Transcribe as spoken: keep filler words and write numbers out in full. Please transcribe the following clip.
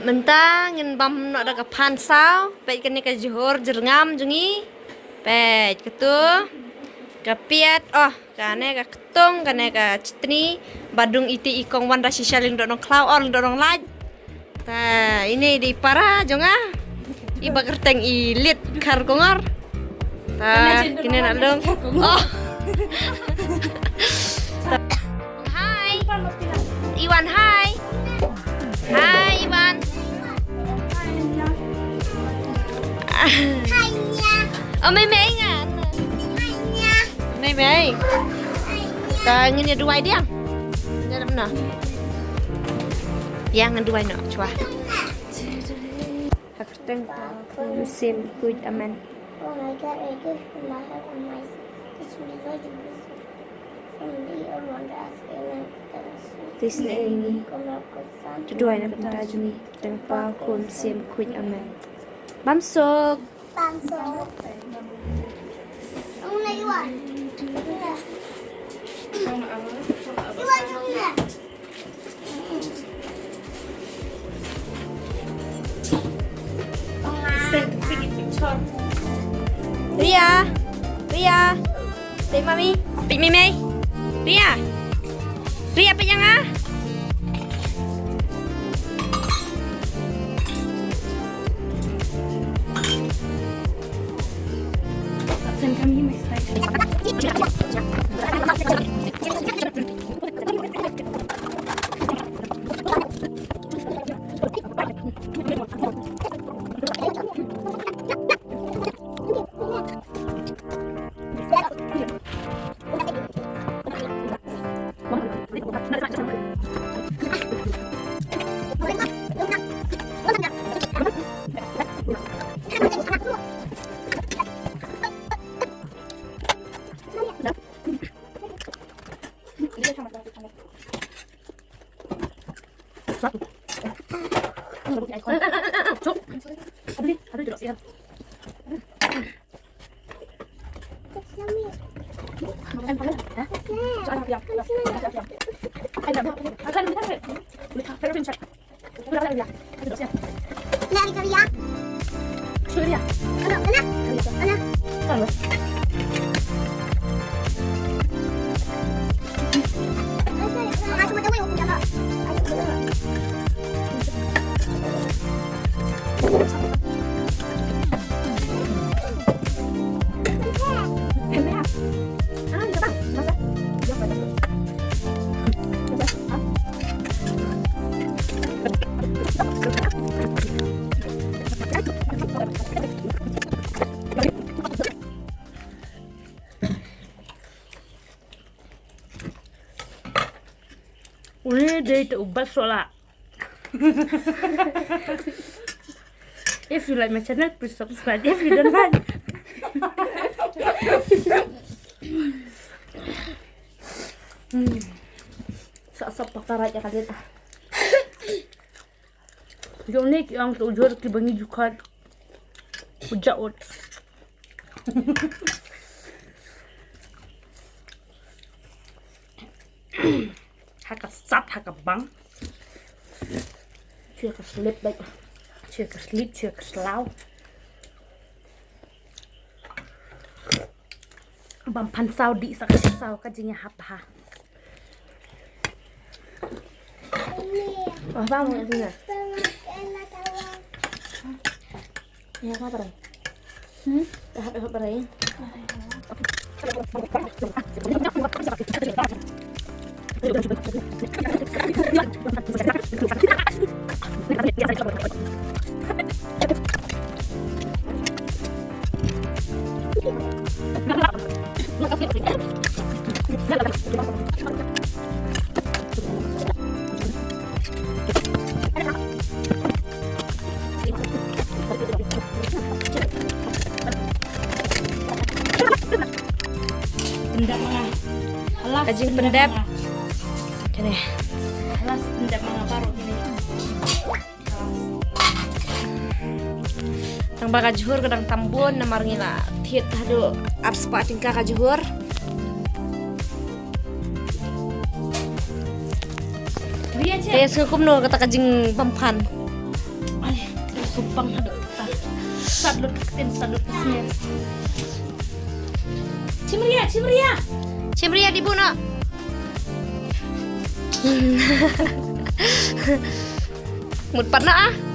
Mynta ngin bam noh da ka phan saw, peit kane ka jhur jyrngam jong ngi. Peit katu. Ka piat, oh, kane ka ktung, kane ka chutney, ba dung iti i kong wan da shisha lyngdoh nongkhlaw, oh, lyngdoh nonglait. Ta, ine i dei i para jong nga. I ba kyrteng i Lit Kharkongor. Ta, kine na long. Oh. Hi. Iwan, hi. Hi, Iwan. Oh, Mei Mei nga. Mei Mei. Ta ngin ïa duwai dia. Ïa ngin duwai noh, chwa. Ha kyrteng Pa, Khun, Mynsiem Bakhuid. Amen. Oh my God, I give you my heart and my soul. Teach me, Lord, to be so. Someday I want to ask you, amen. Please, na ngi. To duwai na ka bynta jong ngi. Kyrteng Pa, Khun, Mynsiem Bakhuid. Amen. Bam suk. Bam suk. Ong na Iwan. Iwan, ong na. Ria, Ria, peit mami, peit mei mei. Ria, Ria, peit ïa nga. Uni dei te u best sola. If you like my channel, please subscribe. If you don't like, hmm. Sa sa pakara ya kalian ah. Jong ne ki ong tu jor ki bangi jukat. Uja ut. Ha ka sat, ha ka bang. Chue ka slip bai. Chue ka slip, chue ka slaw. Bam phan saw di sa ka saw ka jingïahap ha. Wah, bam ngi sini. Ya, apa rai? Hmm? Ya, apa rai? Pyndep ma nga. Alas, ka jingpyndep. Kane. Alas, pyndep ma nga baroh kine. Tang ba ka jhur ka dang tam bun namar ngi la thied haduh arspah tyngka ka jhur. Te Yes, nga kumno kata ka jingbam phan. Ai, sumpang haduh ta. Sat lut ka ktien, sat lut ka snier. Chimria, chimria. Chimria di buno. Mut pat na ah.